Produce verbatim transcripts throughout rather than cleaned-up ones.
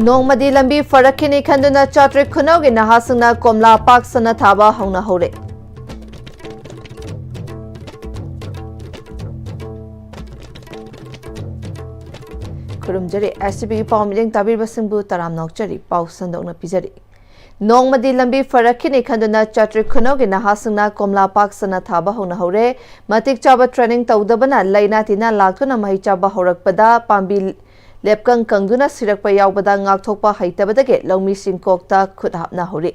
ꯅꯣꯡꯃꯗꯤ ꯂꯝꯕꯤ ꯐꯔꯛꯈꯤꯅꯤ ꯈꯟꯗꯨꯅ ꯆꯥꯇ꯭ꯔꯤꯛ ꯈꯨꯅꯧꯒꯤ ꯅꯍꯥꯁꯤꯡꯅ ꯀꯣꯝꯂꯥ ꯄꯥꯛ ꯁꯟꯅ ꯊꯥꯕ ꯍꯧꯅꯍꯧꯔꯦ꯫ ꯈꯨꯔꯨꯝꯖꯔꯤ꯫ ꯑꯦꯁ ꯇꯤ ꯚꯤꯒꯤ ꯄꯥꯎ ꯃꯤꯠꯌꯦꯡ ꯇꯥꯕꯤꯔꯤꯕꯁꯤꯡꯕꯨ ꯇꯔꯥꯝꯅ ꯑꯣꯛꯆꯔꯤ꯫ ꯄꯥꯎ ꯁꯟꯗꯣꯛꯅ ꯄꯤꯖꯔꯤ꯫ ꯅꯣꯡꯃꯗꯤ ꯂꯝꯕꯤ ꯐꯔꯛꯈꯤꯅꯤ ꯈꯟꯗꯨꯅ ꯆꯥꯇ꯭ꯔꯤꯛ ꯈꯨꯅꯧꯒꯤ ꯅꯍꯥꯁꯤꯡꯅ ꯀꯣꯝꯂꯥ ꯄꯥꯛ ꯁꯟꯅ ꯊꯥꯕ ꯍꯧꯅꯍꯧꯔꯦ꯫ ꯃꯇꯤꯛ ꯆꯥꯕ training ꯇꯧꯗꯕꯅ ꯂꯥꯏꯅꯥ ꯇꯤꯟꯅꯥ ꯂꯥꯛꯇꯨꯅ ꯃꯍꯩ ꯆꯥꯕ ꯍꯧꯔꯛꯄꯗ ꯄꯥꯝꯕꯤ ꯂꯦꯞꯀꯪ ꯀꯪꯗꯨꯅ ꯁꯤꯔꯛꯄ ꯌꯥꯎꯕꯗ ꯉꯥꯛꯊꯣꯛꯄ ꯍꯩꯇꯕꯗꯒꯤ ꯂꯧꯃꯤꯁꯤꯡ ꯀꯣꯛꯇ ꯈꯨꯠ ꯍꯥꯞꯅꯍꯧꯔꯤ꯫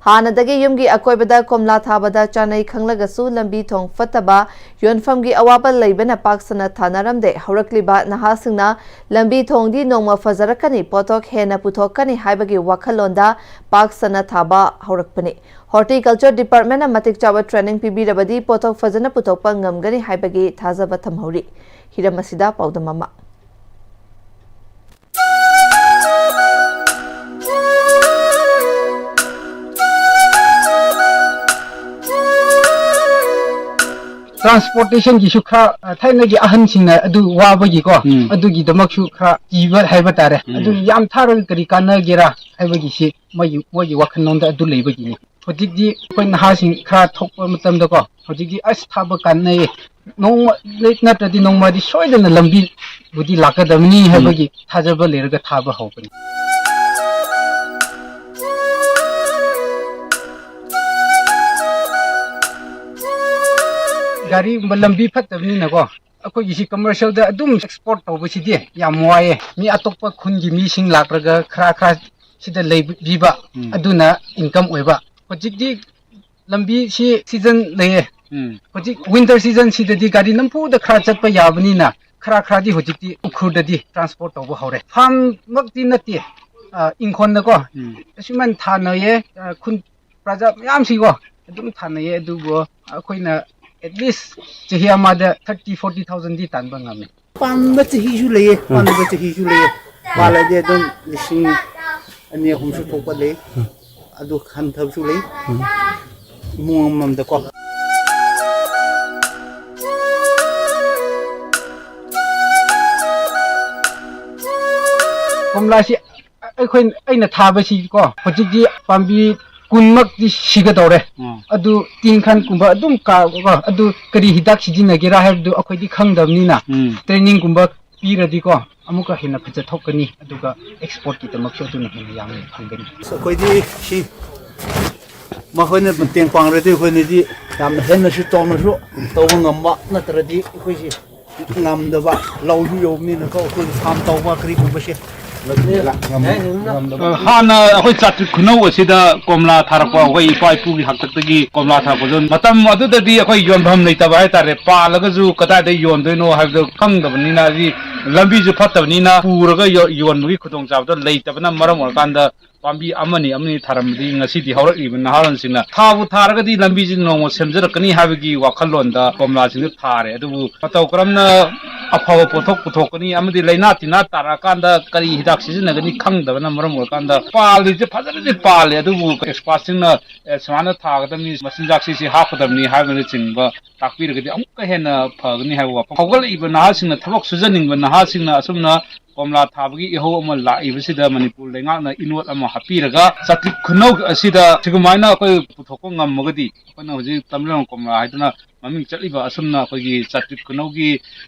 ꯍꯥꯟꯅꯗꯒꯤ ꯌꯨꯝꯒꯤ ꯑꯀꯣꯏꯕꯗ ꯀꯣꯝꯂꯥ ꯊꯥꯕꯗ ꯆꯥꯅꯩ ꯈꯪꯂꯒꯁꯨ ꯂꯝꯕꯤ ꯊꯣꯡ ꯐꯠꯇꯕ, ꯌꯣꯟꯐꯝꯒꯤ ꯑꯋꯥꯕ ꯂꯩꯕꯅ ꯄꯥꯛ ꯁꯟꯅ ꯊꯥꯅꯔꯝꯗꯦ꯫ ꯍꯧꯔꯛꯂꯤꯕ ꯅꯍꯥꯁꯤꯡꯅ ꯂꯝꯕꯤ ꯊꯣꯡꯗꯤ ꯅꯣꯡꯃ ꯐꯖꯔꯛꯀꯅꯤ, ꯄꯣꯠꯊꯣꯛ ꯍꯦꯟꯅ ꯄꯨꯊꯣꯛꯀꯅꯤ ꯍꯥꯏꯕꯒꯤ ꯋꯥꯈꯜꯂꯣꯟꯗ ꯄꯥꯛ ꯁꯟꯅ ꯊꯥꯕ ꯍꯧꯔꯛꯄꯅꯤ꯫ Horticulture Department ꯅ ꯃꯇꯤꯛ ꯆꯥꯕ training ꯄꯤꯕꯤꯔꯕꯗꯤ ꯄꯣꯠꯊꯣꯛ ꯐꯖꯅ ꯄꯨꯊꯣꯛꯄ ꯉꯝꯒꯅꯤ ꯍꯥꯏꯕꯒꯤ ꯊꯥꯖꯕ ꯊꯝꯍꯧꯔꯤ꯫ ꯍꯤꯔꯝ ꯑꯁꯤꯗ ꯄꯥꯎꯗꯝ ꯑꯃ꯫ Transportation ꯒꯤꯁꯨ ꯈꯔ, ꯑ, ꯊꯥꯏꯅꯒꯤ ꯑꯍꯟꯁꯤꯡꯅ ꯑꯗꯨ ꯋꯥꯕꯒꯤꯀꯣ, ꯎꯝ꯫ ꯑꯗꯨꯒꯤꯗꯃꯛꯁꯨ ꯈꯔ ꯀꯤꯕ ꯍꯥꯏꯕ ꯇꯥꯔꯦ꯫ ꯎꯝ꯫ ꯑꯗꯨ ꯌꯥꯝ ꯊꯥꯔꯒ ꯀꯔꯤ ꯀꯥꯟꯅꯒꯦꯔꯥ ꯍꯥꯏꯕꯒꯤꯁꯤ ꯃꯣꯏꯒꯤ, ꯃꯣꯏꯒꯤ ꯋꯥꯈꯜꯂꯣꯟꯗ ꯑꯗꯨ ꯂꯩꯕꯒꯤꯅꯤ꯫ ꯍꯧꯖꯤꯛꯇꯤ ꯑꯩꯈꯣꯏ ꯅꯍꯥꯁꯤꯡ ꯈꯔ ꯊꯣꯛꯄ ꯃꯇꯝꯗꯀꯣ, ꯍꯧꯖꯤꯛꯇꯤ ꯑꯁ ꯊꯥꯕ ꯀꯥꯟꯅꯩ, ꯅꯣꯡꯃ ꯅꯠꯇ꯭ꯔꯗꯤ ꯅꯣꯡꯃꯗꯤ ꯁꯣꯏꯗꯅ ꯂꯝꯕꯤꯕꯨꯗꯤ ꯂꯥꯛꯀꯗꯕꯅꯤ ꯎꯝ꯫ ꯍꯥꯏꯕꯒꯤ ꯊꯥꯖꯕ ꯂꯩꯔꯒ ꯊꯥꯕ ꯍꯧꯕꯅꯤ꯫ ꯒꯥꯔꯤꯒꯨꯝꯕ ꯂꯝꯕꯤ ꯐꯠꯇꯕꯅꯤꯅꯀꯣ, ꯑꯩꯈꯣꯏꯒꯤꯁꯤ commercial ꯗ ꯑꯗꯨꯝ export ꯇꯧꯕꯁꯤꯗꯤ ꯌꯥꯝ ꯋꯥꯏꯌꯦ꯫ ꯃꯤ ꯑꯇꯣꯞꯄ ꯈꯨꯟꯒꯤ ꯃꯤꯁꯤꯡ ꯂꯥꯛꯂꯒ ꯈꯔ ꯈꯔ ꯁꯤꯗ ꯂꯩꯕꯤꯕ, ꯎꯝ꯫ ꯑꯗꯨꯅ income ꯑꯣꯏꯕ꯫ ꯍꯧꯖꯤꯛꯇꯤ ꯂꯝꯕꯤꯁꯤ season ꯂꯩꯌꯦ꯫ ꯎꯝ꯫ ꯍꯧꯖꯤꯛ winter season ꯁꯤꯗꯗꯤ ꯒꯥꯔꯤ ꯅꯝꯐꯨꯗ ꯈꯔ ꯆꯠꯄ ꯌꯥꯕꯅꯤꯅ ꯈꯔ ꯈꯔꯗꯤ ꯍꯧꯖꯤꯛꯇꯤ ꯎꯈ꯭ꯔꯨꯜꯗꯗꯤ transport ꯇꯧꯕ ꯍꯧꯔꯦ꯫ Farm ꯃꯛꯇꯤ ꯅꯠꯇꯦ, ꯑ, ꯏꯪꯈꯣꯜꯗꯀꯣ꯫ ꯎꯝ꯫ ꯑꯁꯨꯃꯥꯏꯅ ꯊꯥꯅꯩꯌꯦ꯫ ꯑ, ꯈꯨꯟ ꯄ꯭ꯔꯖꯥ ꯃꯌꯥꯝꯁꯤꯀꯣ ꯑꯗꯨꯝ ꯊꯥꯅꯩꯌꯦ, ꯑꯗꯨꯕꯨ ꯑꯩꯈꯣꯏꯅ at least ꯆꯍꯤ ꯑꯃꯗ thirty forty thousand ꯗꯤ ꯇꯥꯟꯕ ꯉꯝꯃꯦ꯫ ꯄꯥꯟꯕ ꯆꯍꯤꯁꯨ ꯂꯩꯌꯦ, ꯄꯥꯟꯗꯕ ꯆꯍꯤꯁꯨ ꯂꯩꯌꯦ꯫ ꯄꯥꯜꯂꯗꯤ ꯑꯗꯨꯝ ꯂꯤꯁꯤꯡ ꯑꯅꯤ ꯑꯍꯨꯝꯁꯨ ꯊꯣꯛꯄ ꯂꯩ, ꯑꯗꯨ ꯍꯟꯊꯕꯁꯨ ꯂꯩ꯫ ꯏꯃꯨꯡ ꯑꯃꯃꯝꯗꯀꯣ꯫ ꯀꯣꯝꯂꯥꯁꯤ ꯑꯩꯈꯣꯏ, ꯑꯩꯅ ꯊꯥꯕꯁꯤꯀꯣ, ꯍꯧꯖꯤꯛꯇꯤ ꯄꯥꯝꯕꯤ ꯀꯨꯟꯃꯛꯇꯤ ꯁꯤꯒꯗꯧꯔꯦ꯫ ꯎꯝ꯫ ꯑꯗꯨ ꯇꯤꯟ ꯈꯟꯒꯨꯝꯕ ꯑꯗꯨꯝ ꯀꯥ-, ꯀꯣ, ꯑꯗꯨ ꯀꯔꯤ ꯍꯤꯗꯥꯛ ꯁꯤꯖꯤꯟꯅꯒꯦꯔꯥ ꯍꯥꯏꯕꯗꯨ ꯑꯩꯈꯣꯏꯗꯤ ꯈꯪꯗꯕꯅꯤꯅ, ꯎꯝ꯫ ꯇ꯭ꯔꯦꯅꯤꯡꯒꯨꯝꯕ ꯄꯤꯔꯗꯤꯀꯣ, ꯑꯃꯨꯛꯀ ꯍꯦꯟꯅ ꯐꯖꯊꯣꯛꯀꯅꯤ, ꯑꯗꯨꯒ ꯑꯦꯛꯁꯄꯣꯔꯠꯀꯤꯗꯃꯛꯁꯨ ꯑꯗꯨꯅ ꯍꯦꯟꯅ ꯌꯥꯝꯅ ꯐꯪꯒꯅꯤ꯫ ꯑꯩꯈꯣꯏꯗꯤ ꯁꯤ ꯃꯈꯣꯏꯅ ꯃꯇꯦꯡ ꯄꯥꯡꯗ꯭ꯔꯗꯤ ꯑꯩꯈꯣꯏꯅꯗꯤ ꯌꯥꯝꯅ ꯍꯦꯟꯅꯁꯨ ꯆꯥꯎꯅꯁꯨ ꯇꯧꯕ ꯉꯝꯕ ꯅꯠꯇ꯭ꯔꯗꯤ ꯑꯩꯈꯣꯏꯁꯤ ꯉꯝꯗꯕ, ꯂꯧꯁꯨ ꯌꯧꯕꯅꯤꯅꯀꯣ, ꯑꯩꯈꯣꯏꯒꯤ ꯐꯥꯔꯝ ꯇꯧꯕ ꯀꯔꯤꯒꯨꯝꯕꯁꯦ ꯉꯝꯗꯕ꯫ ꯍꯥꯟꯅ ꯑꯩꯈꯣꯏ ꯆꯥꯇ꯭ꯔꯤꯛ ꯈꯨꯅꯧ ꯑꯁꯤꯗ ꯀꯣꯝꯂꯥ ꯊꯥꯔꯛꯄ, ꯑꯩꯈꯣꯏ ꯏꯄꯥ ꯏꯄꯨꯒꯤ ꯍꯥꯛꯇꯛꯇꯒꯤ ꯀꯣꯝꯂꯥ ꯊꯥꯔꯛꯄꯗꯣ, ꯃꯇꯝ ꯑꯗꯨꯗꯗꯤ ꯑꯩꯈꯣꯏ ꯌꯣꯟꯐꯝ ꯂꯩꯇꯕ ꯍꯥꯏꯇꯥꯔꯦ꯫ ꯄꯥꯜꯂꯒꯁꯨ ꯀꯗꯥꯏꯗ ꯌꯣꯟꯗꯣꯏꯅꯣ ꯍꯥꯏꯕꯗꯣ ꯈꯪꯗꯕꯅꯤꯅ, ꯍꯥꯏꯗꯤ ꯂꯝꯕꯤꯁꯨ ꯐꯠꯇꯕꯅꯤꯅ, ꯄꯨꯔꯒ ꯌꯣ-, ꯌꯣꯟꯕꯒꯤ ꯈꯨꯗꯣꯡꯆꯥꯕꯗꯣ ꯂꯩꯇꯕꯅ ꯃꯔꯝ ꯑꯣꯏꯔꯀꯥꯟꯗ, ꯄꯥꯝꯕꯤ ꯑꯃꯅꯤ ꯑꯃꯅꯤ ꯊꯥꯔꯝꯕꯗꯤ ꯉꯁꯤꯗꯤ ꯍꯧꯔꯛꯂꯤꯕ ꯅꯍꯥꯔꯣꯜꯁꯤꯡꯅ ꯊꯥꯕꯨ ꯊꯥꯔꯒꯗꯤ ꯂꯝꯕꯤꯁꯤ ꯅꯣꯡꯃ ꯁꯦꯝꯖꯔꯛꯀꯅꯤ ꯍꯥꯏꯕꯒꯤ ꯋꯥꯈꯜꯂꯣꯟꯗ ꯀꯣꯝꯂꯥꯁꯤꯡꯗꯨ ꯊꯥꯔꯦ꯫ ꯑꯗꯨꯕꯨ ꯃꯇꯧ ꯀꯔꯝꯅ ꯑꯐꯕ ꯄꯣꯠꯊꯣꯛ ꯄꯨꯊꯣꯛꯀꯅꯤ ꯑꯃꯗꯤ ꯂꯥꯏꯅꯥ ꯇꯤꯟꯅꯥ ꯇꯥꯔꯛꯑꯀꯥꯟꯗ ꯀꯔꯤ ꯍꯤꯗꯥꯛ ꯁꯤꯖꯤꯟꯅꯒꯅꯤ ꯈꯪꯗꯕꯅ ꯃꯔꯝ ꯑꯣꯏꯔꯀꯥꯟꯗ ꯄꯥꯜꯂꯤꯁꯦ ꯐꯖꯅꯗꯤ ꯄꯥꯜꯂꯤ, ꯑꯗꯨꯕꯨ ꯑꯦꯛꯁꯄꯥꯔꯠꯁꯤꯡꯅ, "ꯑꯦ, ꯁꯨꯃꯥꯏꯅ ꯊꯥꯒꯗꯕꯅꯤ, ꯃꯆꯤꯟꯖꯥꯛꯁꯤ ꯁꯤ ꯍꯥꯞꯀꯗꯕꯅꯤ" ꯍꯥꯏꯕꯅꯆꯤꯡꯕ ꯇꯥꯛꯄꯤꯔꯒꯗꯤ ꯑꯃꯨꯛꯀ ꯍꯦꯟꯅ ꯐꯒꯅꯤ ꯍꯥꯏꯕ ꯋꯥꯐꯝ꯫ ꯍꯧꯒꯠꯂꯛꯏꯕ ꯅꯍꯥꯁꯤꯡꯅ, ꯊꯕꯛ ꯁꯨꯖꯅꯤꯡꯕ ꯅꯍꯥꯁꯤꯡꯅ ꯑꯁꯨꯝꯅ ꯀꯣꯝꯂꯥ ꯊꯥꯕꯒꯤ ꯏꯍꯧ ꯑꯃ ꯂꯥꯛꯏꯕꯁꯤꯗ ꯃꯅꯤꯄꯨꯔ ꯂꯩꯉꯥꯛꯅ ꯏꯅꯣꯠ ꯑꯃ ꯍꯥꯞꯄꯤꯔꯒ ꯆꯥꯇ꯭ꯔꯤꯛ ꯈꯨꯅꯧ ꯑꯁꯤꯗ ꯁꯤꯒꯨꯃꯥꯏꯅ ꯑꯩꯈꯣꯏ ꯄꯨꯊꯣꯛꯄ ꯉꯝꯃꯒꯗꯤ, ꯑꯩꯈꯣꯏꯅ ꯍꯧꯖꯤꯛ ꯇꯃꯦꯡꯂꯣꯡ ꯀꯣꯝꯂꯥ ꯍꯥꯏꯗꯨꯅ ꯃꯃꯤꯡ ꯆꯠꯂꯤꯕ ꯑꯁꯨꯝꯅ ꯑꯩꯈꯣꯏꯒꯤ ꯆꯥꯇ꯭ꯔꯤꯛ ꯈꯨꯅꯧꯒꯤ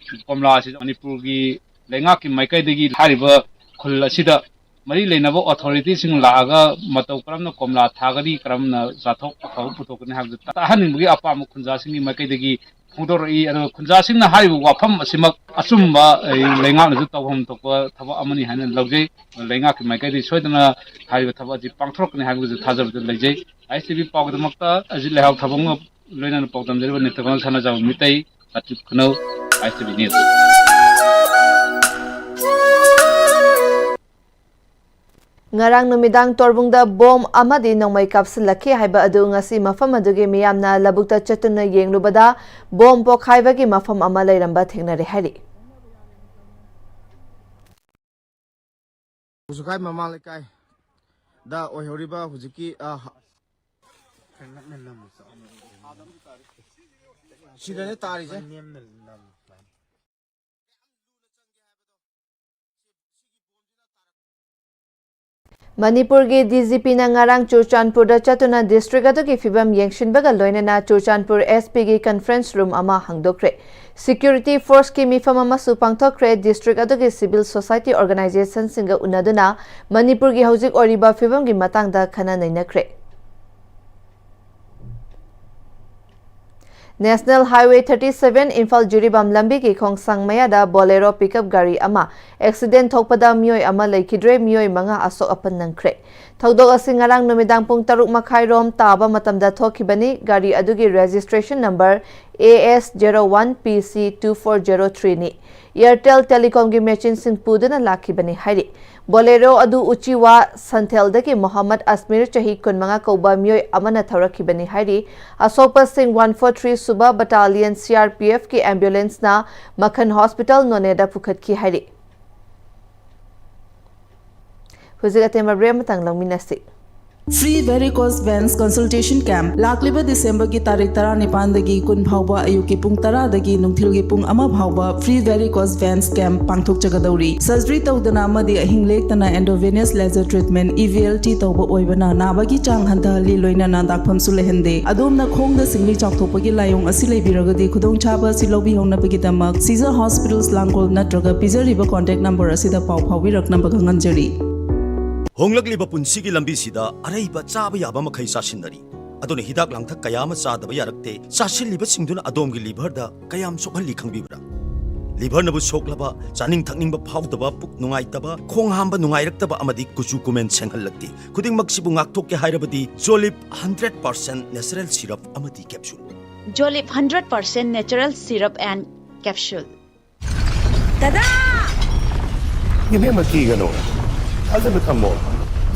ꯀꯣꯝꯂꯥ ꯑꯁꯤ ꯃꯅꯤꯄꯨꯔꯒꯤ ꯂꯩꯉꯥꯛꯀꯤ ꯃꯥꯏꯀꯩꯗꯒꯤ ꯍꯥꯏꯔꯤꯕ ꯈꯨꯜ ꯑꯁꯤꯗ ꯃꯔꯤ ꯂꯩꯅꯕ ꯑꯣꯊꯣꯔꯤꯇꯤꯁꯤꯡ ꯂꯥꯛꯑꯒ ꯃꯇꯧ ꯀꯔꯝꯅ ꯀꯣꯝꯂꯥ ꯊꯥꯒꯅꯤ, ꯀꯔꯝꯅ ꯆꯥꯊꯣꯛ ꯑꯐꯕ ꯄꯨꯊꯣꯛꯀꯅꯤ ꯍꯥꯏꯕꯗꯨ ꯇꯥꯍꯟꯅꯤꯡꯕꯒꯤ ꯑꯄꯥꯝꯕ ꯈꯨꯟꯖꯥꯁꯤꯡꯒꯤ ꯃꯥꯏꯀꯩꯗꯒꯤ ꯐꯣꯡꯗꯣꯔꯛꯏ꯫ ꯑꯗꯨꯒ ꯈꯨꯟꯖꯥꯁꯤꯡꯅ ꯍꯥꯏꯔꯤꯕ ꯋꯥꯐꯝ ꯑꯁꯤꯃꯛ ꯑꯆꯨꯝꯕ, ꯑꯩ, ꯂꯩꯉꯥꯛꯅꯁꯨ ꯇꯧꯐꯝ ꯊꯣꯛꯄ ꯊꯕꯛ ꯑꯃꯅꯤ ꯍꯥꯏꯅ ꯂꯧꯖꯩ꯫ ꯂꯩꯉꯥꯛꯀꯤ ꯃꯥꯏꯀꯩꯗꯒꯤ ꯁꯣꯏꯗꯅ ꯍꯥꯏꯔꯤꯕ ꯊꯕꯛ ꯑꯁꯤ ꯄꯥꯡꯊꯣꯔꯛꯀꯅꯤ ꯍꯥꯏꯕꯒꯤꯁꯨ ꯊꯥꯖꯕꯗ ꯂꯩꯖꯩ꯫ ꯑꯥꯏ ꯑꯦꯁ ꯇꯤ ꯚꯤ ꯄꯥꯎꯒꯤꯗꯃꯛꯇ ꯑꯖꯤꯠ ꯂꯩꯍꯥꯎ ꯊꯕꯛ ꯑꯃ ꯂꯣꯏꯅꯅ ꯄꯥꯎꯗꯝꯖꯔꯤꯕ ꯅꯤꯡꯊꯧ ꯁꯅꯥꯖꯥꯎꯕ ꯃꯤꯇꯩ, ꯆꯥꯇ꯭ꯔꯤꯛ ꯈꯨꯅꯧ, ꯑꯥꯏ ꯑꯦꯁ ꯇꯤ ꯚꯤ ꯅ꯭ꯌꯨꯁ꯫ ꯉꯔꯥꯡ ꯅꯨꯃꯤꯗꯥꯡ ꯇꯣꯔꯕꯨꯡꯗ ꯕꯣꯝ ꯑꯃꯗꯤ ꯅꯣꯡꯃꯩ ꯀꯥꯞꯁꯤꯜꯂꯛꯈꯤ ꯍꯥꯏꯕ ꯑꯗꯨ ꯉꯁꯤ ꯃꯐꯝ ꯑꯗꯨꯒꯤ ꯃꯤꯌꯥꯝꯅ ꯂꯧꯕꯨꯛꯇ ꯆꯠꯇꯨꯅ ꯌꯦꯡꯂꯨꯕꯗ ꯕꯣꯝ ꯄꯣꯈꯥꯏꯕꯒꯤ ꯃꯐꯝ ꯑꯃ ꯂꯩꯔꯝꯕ ꯊꯦꯡꯅꯔꯦ ꯍꯥꯏꯔꯤ꯫ ꯈꯨꯖꯨꯈꯥꯏ ꯃꯃꯥ ꯂꯩꯀꯥꯏꯗ ꯑꯣꯏꯍꯧꯔꯤꯕ ꯍꯧꯖꯤꯛꯀꯤ, ꯑ, ꯁꯤꯗꯅꯦ ꯇꯥꯔꯤꯁꯦ꯫ ꯃꯅꯤꯄꯨꯔꯒꯤ ꯗꯤ ꯖꯤ ꯄꯤꯅ ꯉꯔꯥꯡ ꯆꯨꯔꯆꯥꯟꯄꯨꯔꯗ ꯆꯠꯇꯨꯅ district ꯑꯗꯨꯒꯤ ꯐꯤꯕꯝ ꯌꯦꯡꯁꯤꯟꯕꯒ ꯂꯣꯏꯅꯅ ꯆꯨꯔꯆꯥꯟꯄꯨꯔ ꯑꯦꯁ ꯄꯤꯒꯤ conference room ꯑꯃ ꯍꯥꯡꯗꯣꯛꯈ꯭ꯔꯦ꯫ Security forceꯀꯤ ꯃꯤꯐꯝ ꯑꯃꯁꯨ ꯄꯥꯡꯊꯣꯛꯈ꯭ꯔꯦ꯫ District ꯑꯗꯨꯒꯤ civil society organizationꯁꯤꯡꯒ ꯎꯅꯗꯨꯅ ꯃꯅꯤꯄꯨꯔꯒꯤ ꯍꯧꯖꯤꯛ ꯑꯣꯏꯔꯤꯕ ꯐꯤꯕꯝꯒꯤ ꯃꯇꯥꯡꯗ ꯈꯟꯅ ꯅꯩꯅꯈ꯭ꯔꯦ꯫ National Highway thirty seven Imphal Jiribam ꯂꯝꯕꯤꯒꯤ ꯈꯣꯡꯁꯥꯡ ꯃꯌꯥꯗ Bolero pickup ꯒꯥꯔꯤ ꯑꯃ accident ꯊꯣꯛꯄꯗ ꯃꯤꯑꯣꯏ ꯑꯃ ꯂꯩꯈꯤꯗ꯭ꯔꯦ, ꯃꯤꯑꯣꯏ ꯃꯉꯥ ꯑꯁꯣꯛ ꯑꯄꯟ ꯅꯪꯈ꯭ꯔꯦ꯫ ꯊꯧꯗꯣꯛ ꯑꯁꯤ ꯉꯔꯥꯡ ꯅꯨꯃꯤꯗꯥꯡ ꯄꯨꯡ ꯇꯔꯨꯛ ꯃꯈꯥꯏ ꯔꯣꯝ ꯇꯥꯕ ꯃꯇꯝꯗ ꯊꯣꯛꯈꯤꯕꯅꯤ꯫ ꯒꯥꯔꯤ ꯑꯗꯨꯒꯤ registration number A S zero one P C two four zero three ꯅꯤ꯫ Airtel Telecomꯒꯤ machineꯁꯤꯡ ꯄꯨꯗꯨꯅ ꯂꯥꯛꯈꯤꯕꯅꯤ ꯍꯥꯏꯔꯤ꯫ Bolero ꯑꯗꯨ ꯎꯆꯤꯋꯥ ꯁꯟꯊꯦꯜꯗꯒꯤ ꯃꯣꯍꯝꯃꯗ ꯑꯁꯃꯤꯔ, ꯆꯍꯤ ꯀꯨꯟꯃꯉꯥ ꯀꯧꯕ ꯃꯤꯑꯣꯏ ꯑꯃꯅ ꯊꯧꯔꯛꯈꯤꯕꯅꯤ ꯍꯥꯏꯔꯤ꯫ ꯑꯁꯣꯛꯄꯁꯤꯡ one four three ꯁꯨꯕ battalion C R P Fꯀꯤ ambulanceꯅ ꯃꯈꯟ hospital ꯅꯣꯅꯦꯗ ꯄꯨꯈꯠꯈꯤ ꯍꯥꯏꯔꯤ꯫ ꯍꯧꯖꯤꯛ ꯑꯇꯦꯟꯕ break ꯑꯃꯇꯪ ꯂꯧꯃꯤꯟꯅꯁꯤ꯫ Free Varicose Veins Consultation Camp ꯂꯥꯛꯂꯤꯕ ꯗꯤꯁꯦꯝꯕꯔꯒꯤ ꯇꯥꯔꯤꯛ ꯇꯔꯥꯅꯤꯄꯥꯟꯗꯒꯤ ꯀꯨꯟ ꯐꯥꯎꯕ ꯑꯌꯨꯛꯀꯤ ꯄꯨꯡ ꯇꯔꯥꯗꯒꯤ ꯅꯨꯡꯊꯤꯜꯒꯤ ꯄꯨꯡ ꯑꯃ ꯐꯥꯎꯕ Free Varicose Veins Camp ꯄꯥꯡꯊꯣꯛꯆꯒꯗꯧꯔꯤ꯫ Surgery ꯇꯧꯗꯅ ꯑꯃꯗꯤ ꯑꯍꯤꯡ ꯂꯦꯛꯇꯅ intravenous laser treatment, E V L T ꯇꯧꯕ ꯑꯣꯏꯕꯅ ꯅꯥꯕꯒꯤ ꯆꯥꯡ ꯍꯟꯊꯍꯜꯂꯤ, ꯂꯣꯏꯅꯅ ꯗꯥꯛꯐꯝꯁꯨ ꯂꯩꯍꯟꯗꯦ꯫ ꯑꯗꯣꯝꯅ ꯈꯣꯡꯗ ꯁꯤꯡꯂꯤ ꯆꯥꯎꯊꯣꯛꯄꯒꯤ ꯂꯥꯏꯑꯣꯡ ꯑꯁꯤ ꯂꯩꯕꯤꯔꯒꯗꯤ ꯈꯨꯗꯣꯡꯆꯥꯕ ꯑꯁꯤ ꯂꯧꯕꯤꯍꯧꯅꯕꯒꯤꯗꯃꯛ Caesar Hospitals ꯂꯥꯡꯒꯣꯜ ꯅꯠꯇ꯭ꯔꯒ ꯄꯤꯖꯔꯤꯕ contact number ꯑꯁꯤꯗ ꯄꯥꯎ ꯐꯥꯎꯕꯤꯔꯛꯅꯕ ꯈꯪꯍꯟꯖꯔꯤ꯫ ꯍꯣꯡꯂꯛꯂꯤꯕ ꯄꯨꯟꯁꯤꯒꯤ ꯂꯝꯕꯤꯁꯤꯗ ꯑꯔꯩꯕ ꯆꯥꯕ ꯌꯥꯕ ꯃꯈꯩ ꯆꯥꯁꯤꯟꯅꯔꯤ꯫ ꯑꯗꯨꯅ ꯍꯤꯗꯥꯛ ꯂꯥꯡꯊꯛ ꯀꯌꯥ ꯑꯃ ꯆꯥꯗꯕ ꯌꯥꯔꯛꯇꯦ꯫ ꯆꯥꯁꯤꯜꯂꯤꯕꯁꯤꯡꯗꯨꯅ ꯑꯗꯣꯝꯒꯤ liverꯗ ꯀꯌꯥꯝ ꯁꯣꯛꯍꯜꯂꯤ ꯈꯪꯕꯤꯕ꯭ꯔꯥ? Liverꯅꯕꯨ ꯁꯣꯛꯂꯕ, ꯆꯥꯅꯤꯡ ꯊꯛꯅꯤꯡꯕ ꯐꯥꯎꯗꯕ, ꯄꯨꯛ ꯅꯨꯡꯉꯥꯏꯇꯕ, ꯈꯣꯡ ꯍꯥꯝꯕ ꯅꯨꯡꯉꯥꯏꯔꯛꯇꯕ ꯑꯃꯗꯤ ꯀꯨꯆꯨ ꯀꯨꯃꯦꯟ ꯁꯦꯡꯍꯜꯂꯛꯇꯦ꯫ ꯈꯨꯗꯤꯡꯃꯛꯁꯤꯕꯨ ꯉꯥꯛꯊꯣꯛꯀꯦ ꯍꯥꯏꯔꯕꯗꯤ Jolib hundred percent natural syrup ꯑꯃꯗꯤ capsule꯫ Jolib hundred percent natural syrup and capsule꯫ ꯗꯗꯥ! ꯏꯕꯦꯝꯃ, ꯀꯤꯒꯅꯨ꯫ ꯊꯥꯖꯕ ꯊꯝꯃꯣ꯫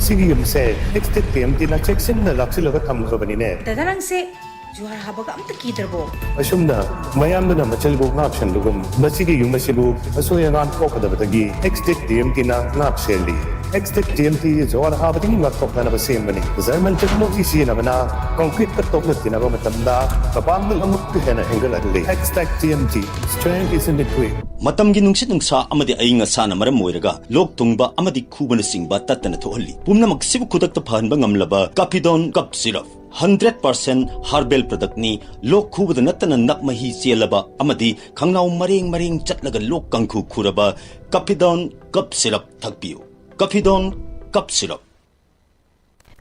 ꯁꯤꯒꯤ ꯌꯨꯝꯁꯦ Extech T M Tꯅ ꯆꯦꯛꯁꯤꯟꯅ ꯂꯥꯛꯁꯤꯜꯂꯒ ꯊꯝꯈ꯭ꯔꯕꯅꯤꯅꯦ꯫ ꯗꯗꯥ, ꯅꯪꯁꯦ ꯖꯨꯍꯥꯔ ꯍꯥꯕꯒ ꯑꯝꯇ ꯀꯤꯗ꯭ꯔꯕꯣ? ꯑꯁꯨꯝꯅ ꯃꯌꯥꯝꯗꯨꯅ ꯃꯆꯜꯕꯨ ꯉꯥꯛ ꯁꯦꯟꯕꯒꯨꯝ, ꯃꯁꯤꯒꯤ ꯌꯨꯝ ꯑꯁꯤꯕꯨ ꯑꯁꯣꯏ ꯑꯉꯥꯝ ꯊꯣꯛꯀꯗꯕꯗꯒꯤ Extech T M Tꯅ ꯉꯥꯛ ꯁꯦꯜꯂꯤ꯫ X-Tech T M T ꯖꯣꯔ ꯍꯥꯕꯗꯒꯤ ꯉꯥꯛꯊꯣꯛꯅꯅꯕ ꯁꯦꯝꯕꯅꯤ꯫ German technology ꯁꯤꯖꯤꯟꯅꯕꯅ concrete ꯀ ꯇꯣꯛꯅ ꯊꯤꯅꯕ ꯃꯇꯝꯗ ꯃꯄꯥꯡꯒꯜ ꯑꯃꯨꯛꯀ ꯍꯦꯟꯅ ꯍꯦꯟꯒꯠꯍꯜꯂꯤ꯫ X-Tech T M T, strength is in the grip. ꯃꯇꯝꯒꯤ ꯅꯨꯡꯁꯤꯠ ꯅꯨꯡꯁꯥ ꯑꯃꯗꯤ ꯑꯏꯪ ꯑꯁꯥꯅ ꯃꯔꯝ ꯑꯣꯏꯔꯒ ꯂꯣꯛ ꯊꯨꯡꯕ ꯑꯃꯗꯤ ꯈꯨꯕꯅꯆꯤꯡꯕ ꯇꯠꯇꯅ ꯊꯣꯛꯍꯜꯂꯤ꯫ ꯄꯨꯝꯅꯃꯛꯁꯤꯕꯨ ꯈꯨꯗꯛꯇ ꯐꯍꯟꯕ ꯉꯝꯂꯕ Cappidone Cough Syrup, hundred percent herbal product ꯅꯤ꯫ ꯂꯣꯛ ꯈꯨꯕꯗ ꯅꯠꯇꯅ ꯅꯞ ꯃꯍꯤ ꯆꯦꯜꯂꯕ ꯑꯃꯗꯤ ꯈꯪꯅꯥꯎ ꯃꯔꯦꯡ ꯃꯔꯦꯡ ꯆꯠꯂꯒ ꯂꯣꯛ ꯀꯥꯡꯈꯨ ꯈꯨꯔꯕ Cappidone Cough Syrup ꯊꯛꯄꯤꯌꯨ꯫ Cappidone Cough Syrup꯫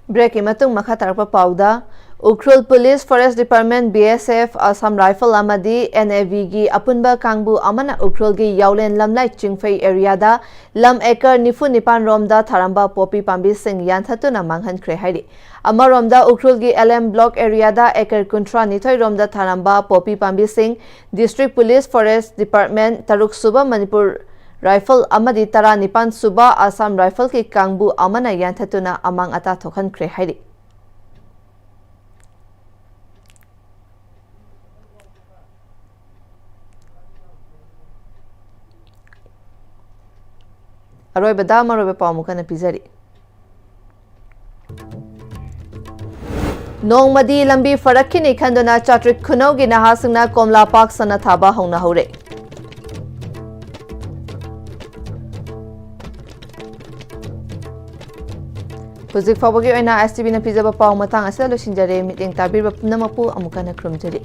Break ꯀꯤ ꯃꯇꯨꯡ ꯃꯈꯥ ꯇꯥꯔꯛꯄ ꯄꯥꯎꯗ, Ukhrul Police, Forest Department, B S F, Assam Rifle ꯑꯃꯗꯤ N A V ꯒꯤ ꯑꯄꯨꯟꯕ ꯀꯥꯡꯕꯨ ꯑꯃꯅ ꯎꯈ꯭ꯔꯨꯜꯒꯤ ꯌꯥꯎꯂꯦꯟ ꯂꯝꯂꯥꯏ ꯆꯤꯡꯐꯩ area ꯗ ꯂꯝ acre ꯅꯤꯐꯨ ꯅꯤꯄꯥꯟ ꯔꯣꯝꯗ ꯊꯥꯔꯝꯕ ꯄꯣꯄꯤ ꯄꯥꯝꯕꯤꯁꯤꯡ ꯌꯥꯟꯊꯠꯇꯨꯅ ꯃꯥꯡꯍꯟꯈ꯭ꯔꯦ ꯍꯥꯏꯔꯤ꯫ ꯑꯃꯔꯣꯝꯗ, ꯎꯈ꯭ꯔꯨꯜꯒꯤ L M Block area ꯗ acre ꯀꯨꯟꯊ꯭ꯔꯥ ꯅꯤꯊꯣꯏ ꯔꯣꯝꯗ ꯊꯥꯔꯝꯕ ꯄꯣꯄꯤ ꯄꯥꯝꯕꯤꯁꯤꯡ District Police, Forest Department, ꯇꯔꯨꯛ ꯁꯨꯕ ꯃꯅꯤꯄꯨꯔ Rifle ꯑꯃꯗꯤ ꯇꯔꯥ ꯅꯤꯄꯥꯟ ꯁꯨꯕ Assam Rifle ꯀꯤ ꯀꯥꯡꯕꯨ ꯑꯃꯅ ꯌꯥꯟꯊꯠꯇꯨꯅ ꯑꯃꯥꯡ ꯑꯇꯥ ꯊꯣꯛꯍꯟꯈ꯭ꯔꯦ ꯍꯥꯏꯔꯤ꯫ ꯑꯔꯣꯏꯕꯗ ꯃꯔꯨꯑꯣꯏꯕ ꯄꯥꯎ ꯑꯃꯨꯛ ꯍꯟꯅ ꯄꯤꯖꯔꯤ꯫ ꯅꯣꯡꯃꯗꯤ ꯂꯝꯕꯤ ꯐꯔꯛꯈꯤꯅꯤ ꯈꯟꯗꯨꯅ ꯆꯥꯇ꯭ꯔꯤꯛ ꯈꯨꯅꯧꯒꯤ ꯅꯍꯥꯁꯤꯡꯅ ꯀꯣꯝꯂꯥ ꯄꯥꯛ ꯁꯟꯅ ꯊꯥꯕ ꯍꯧꯅꯍꯧꯔꯦ꯫ ꯍꯧꯖꯤꯛ ꯐꯥꯎꯕꯒꯤ ꯑꯣꯏꯅ S T V ꯅ ꯄꯤꯖꯕ ꯄꯥꯎ ꯃꯇꯥꯡ ꯑꯁꯤꯗ ꯂꯣꯏꯁꯤꯟꯖꯔꯦ꯫ ꯃꯤꯠꯌꯦꯡ ꯇꯥꯕꯤꯔꯤꯕ ꯄꯨꯝꯅꯃꯛꯄꯨ ꯑꯃꯨꯛ ꯍꯟꯅ ꯈꯨꯔꯨꯝꯖꯔꯤ꯫